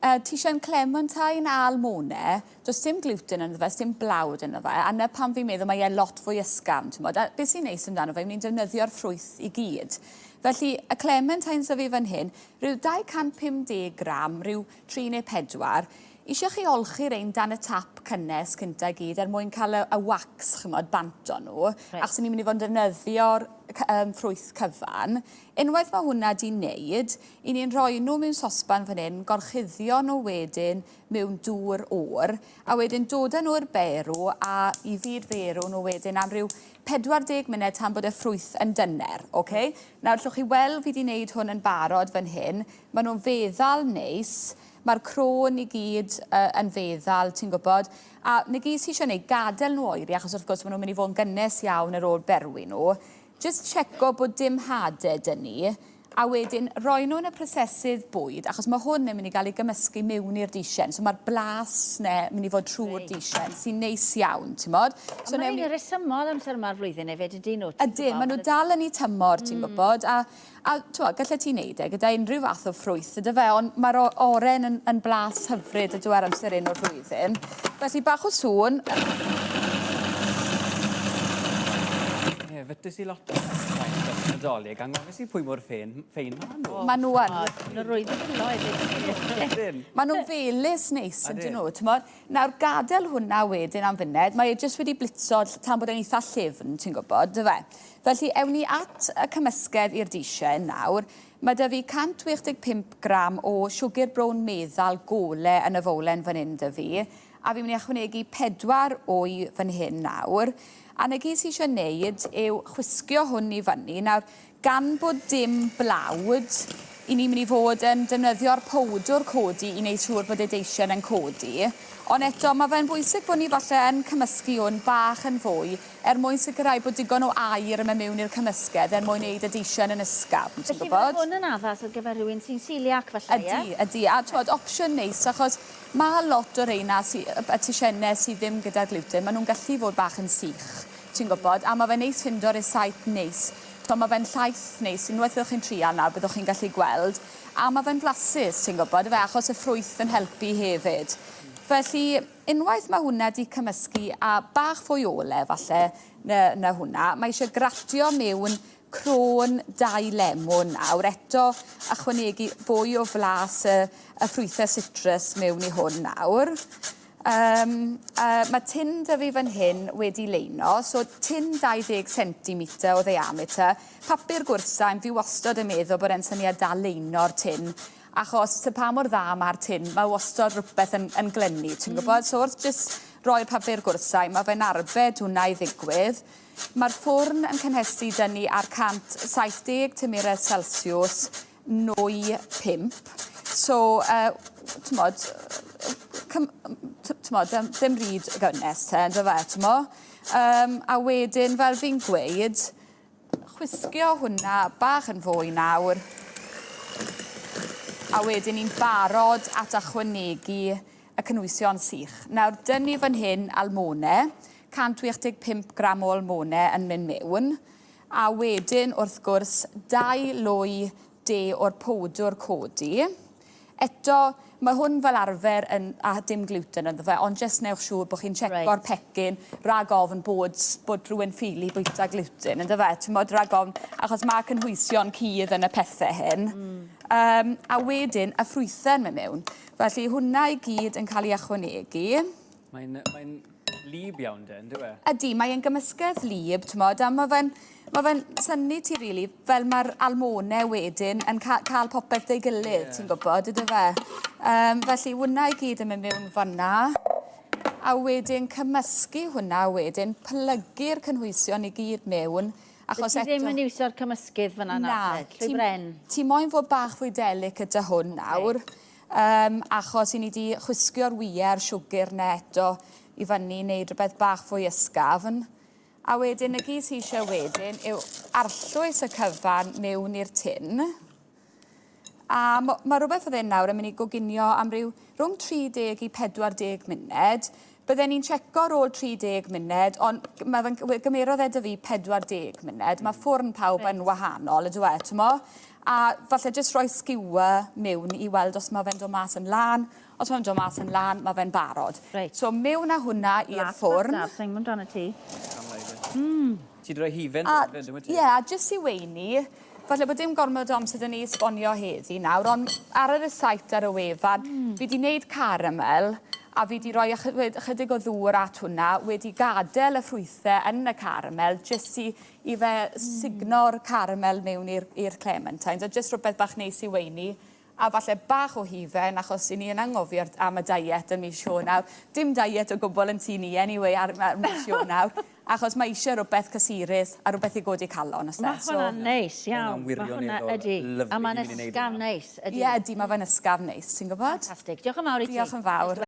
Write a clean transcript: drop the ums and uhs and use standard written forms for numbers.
Uh, Tisian clementine a almone, does dim gluten ynddo fe, dim blawd ynddo fe, a 'na pam fi'n meddwl mae e lot fwy ysgafn, t'mod, a beth sy'n neis amdano fe yw ni'n defnyddio'r ffrwyth i gyd. Felly, y clementines 'da fi fan hyn, rhyw 250 gram, rhyw 3 neu 4, Eisiau chi olchi rein dan y tap cynnes cynta i gyd er mwyn cael y, y wax, chymod, bant o nhw. Right. Achos ni'n mynd i fod yn defnyddio'r um, ffrwyth cyfan. Unwaith mae hwnna di wneud, i ni'n rhoi nhw mewn sosban fan hyn, gorchuddio nhw wedyn mewn dŵr oer, a wedyn dod â nhw i'r berw a i fyd ferw nhw wedyn am ryw 40 munud tan bod y ffrwyth yn dyner, oce? Nawr, llwch chi weld fi 'di wneud hwn yn barod fan hyn. Maen nhw'n feddal neis. Mae'r crôn i gyd uh, yn feddal, ti'n gwybod. A 'na gyd sy eisiau gwneud, gadael nhw oeri, achos wrth gwrs maen nhw'n mynd i fod yn gynnes iawn ar ôl berwi nhw. Jyst checo bod dim hade 'da ni, a wedyn roi nhw yn y prosesydd bwyd, achos mae hwn yn mynd i gael ei gymysgu mewn i'r dishen, so mae'r blas 'ne mynd i fod trwy'r Reit. dishen, sy'n neis iawn, timod. So Ond ma' rhein yn resymol amser yma'r flwyddyn hefyd yndyn nhw? Ydyn, maen nhw dal yn eu tymor, ti'n gwybod, a a t'mod, gallet ti wneud e gyda unrhyw fath o ffrwyth, yndyfe, ond mae'r oren yn, yn blas hyfryd ydw ar amser un o'r flwyddyn. Felly bach o sŵn. Ie, fytys i lot o ffrwyth dros y Nadolig, a ngofys i pwy mor ffein, ffein ma' nhw. Ma' nhw yn. Nhw'n rwydd y dwylo hefyd. Ydyn. Ma' nhw'n felys neis ydyn nhw, t'mod. Nawr gadel hwnna wedyn am funed, mae e jyst wedi blitzo tan bod e'n eitha llyfn, ti'n gwybod, dyfe? Felly ewn ni at y cymysgedd i'r dishen nawr. Mae 'da fi 165 gram o siwgr brown meddal gole yn y fowlen fan hyn 'da fi, a fi'n mynd i ychwanegu 4 wy fan hyn nawr. A 'na gyd sy eisiau neud yw chwisgio hwn i fyny. Nawr, Gan bod dim blawd, 'y ni'n mynd i fod yn defnyddio'r powdwr codi i wneud siŵr bod y deisen yn codi. Ond eto, mae fe'n bwysig bod ni falle yn cymysgu hwn bach yn fwy er mwyn sicrhau bod digon o aer yn mynd mewn i'r cymysgedd er mwyn wneud y deisen yn ysgafn, ti'n Felly gwybod? fydde hwn yn addas ar gyfer rhywun sy'n celiac falle, ie? Ydy, ydy. A t'mod, opsiwn neis achos ma' lot o reina sy- y teisennau sydd ddim gyda gluten, maen nhw'n gallu fod bach yn sych. Ti'n gwybod, a ma' fe'n neis ffindo rysáit neis. T'mo' ma' fe'n llaeth neis, unwaith fyddwch chi'n trial nawr byddwch chi'n gallu gweld. A ma' fe'n flasus, ti'n gwybod, yfe, achos y ffrwyth yn helpu hefyd. Felly, unwaith ma' hwnna 'di cymysgu a bach fwy o ole falle na na hwnna, mae eisiau gratio miwn crôn dau lemwn nawr. Eto, ychwanegu fwy o flas y y ffrwythau citrus mewn i hwn nawr. Yym yy ma' tin 'da fi fan hyn wedi leino, so tin 20 centimetre o ddiameter, papur gwrthsaim, fi wastod yn meddwl bod e'n syniad da leino'r tin, achos ta pa mor dda ma'r tin, ma' wastod rwbeth yn yn glynu, ti'n gwbod? So wrth jyst roi'r papur gwrthsaim, ma' fe'n arbed hwnna i ddigwydd. Ma'r ffwrn yn cynhesu 'da ni ar 170 tymheredd celsiws, nwy pump. So, uh, t'mod, t'mod, ddim, ddim ryd gynnes te, ynddo fe, t'mo? Um, a wedyn, fel fi'n gweud, chwisgio hwnna bach yn fwy nawr. A wedyn ni'n barod at ychwanegu y cynwysion sych. Nawr, dyn ni fan hyn almone, 185 gram o almone yn mynd mewn. A wedyn, wrth gwrs, dau lwy de o'r powdwr codi. Eto, mae hwn fel arfer yn, a dim gluten ynddo fe, ond jyst newch siŵr bod chi'n checko'r Reit. pecyn rag ofn bod, bod rhywun ffili bwyta gluten, ynddo fe? Timod, rag ofn, achos mae cynhwysion cudd yn y pethau hyn. Mm. Um, a wedyn, y ffrwythau'n mynd mewn. Felly, hwnna i gyd yn cael ei ychwanegu. Mae'n mae lib iawn de, yndyw e? Ydy, mae e'n gymysgedd lib, t'mod, a ma' fe'n ma' fe'n synnu ti rili, fel ma'r almone wedyn yn ca- ca'l popeth 'da'i gilydd, yeah. ti'n gwybod, ydyw fe? Um, felly, hwnna i gyd yn mynd mewn fan'na. A wedyn cymysgu hwnna wedyn, plygu'r cynhwysion i gyd mewn, achos eto... Ti ddim yn iwsio'r cymysgydd fan'na na, llwy bren? Ti moyn fod bach fwy delicate 'da hwn nawr. Okay. Yym, achos 'yn ni 'di chwisgio'r wye a'r siwgr 'na eto i fyny i neud rwbeth bach fwy ysgafn. A wedyn 'na gyd sy isie wedyn yw arllwys y cyfan mewn i'r tin. A mo- ma' rwbeth fel hyn nawr yn myn' i goginio am ryw rhwng 30 i 40 munud. Bydden i'n checo ar ôl 30 munud, ond ma' fe'n we- gymerodd e 'da fi 40 munud. Ma' ffwrn pawb yn wahanol, yndyw e, t'mo'? A falle jyst rhoi skewer mewn i weld os mae fe'n dod mas yn lan. Os mae'n dod mas yn lan, mae fe'n barod. Reit. So mewn â hwnna i'r ffwrn. Blas Sa'n gwybod amdano ti. Mm. Ti 'di rhoi hufen hefyd, yndwyt ti? Ie, a jyst i weini, falle bod dim gormod o amser 'da ni i esbonio heddi nawr, ond ar yr site ar y wefan, mm. fi 'di wneud caramel, a fi 'di rhoi ychydig o ddŵr at hwnna, wedi gadael y ffrwythau yn y caramel, jyst i, i fe sugno'r caramel mewn i'r clementines, a jyst rhywbeth bach neis i weini. A falle bach o hufen, achos 'y ni yn anghofio am y diet ym mis Ionawr. Dim diet o gwbl yn tŷ ni anyway ar ar mis Ionawr, achos mae eisiau rhywbeth cysurus a rhywbeth i godi calon, oes e? Mae hwnna'n neis iawn. Mae hwnna'n wirioneddol lyfli. A mae'n ysgafn neis, ydy. Ie, ydy, mae fe'n ysgafn neis, ti'n gwybod? Ffantastig. Diolch yn fawr i ti. Diolch yn fawr.